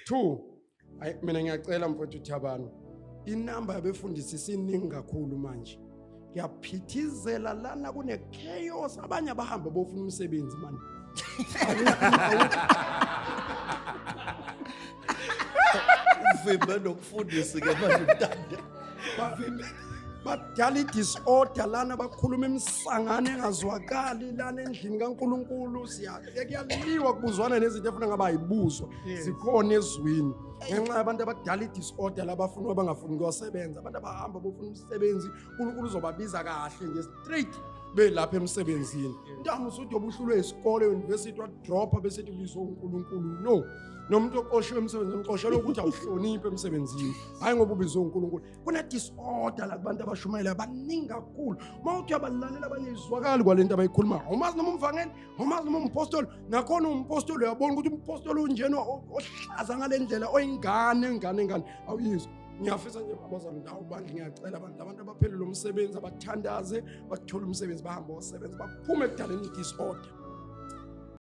Two, ayi mina ngiyacela mfowethu Thabani, inamba yabefundisi isiningi kakhulu manje. Kuyaphithizela lana, kune chaos, abanye abahamba bofuna umsebenzi manje. Uvimbe nomfundisi ke manje mntanda. Badala i-disorder lana, bakhuluma imisangano engazwakali lana endlini kaNkulunkulu. Kuyaliwa, kubuzwana nezinto efuna ngabe ayibuzwa, zikhona ezwini, ngenxa yabantu abadala i-disorder labafuna abangafuni kuyosebenza. Abantu abahamba bofuna umsebenzi, uNkulunkulu uzobabiza kahle nje straight belapha emsebenzini. Ntama usuthi obuhlulwe isikole, university, wadropha, bese ethi ubizwe uNkulunkulu. No, nomuntu oqoshiwe emsebenzini uqoshelwe ukuthi awuhloniphe emsebenzini, hhayi ngoba ubizwe uNkulunkulu. Kune-disorder la kubantu abashumayela baningi kakhulu. Uma uthi uyabalalela abanye, izwakali kwale nto abayikhulumayo. Awumazi noma umvangeli, awumazi noma umpostoli. Nakhona umpostoli, uyabona ukuthi umpostoli unjena ohlaza ngale ndlela, oyingane ingane ingane, awuyizwa. Ngiyafisa nje abazali ndawo bandla, ngiyacela abantu abaphelele umsebenzi abathandaze, bathole umsebenzi, bahambe osebenza, baphume ekudaleni i-disorder.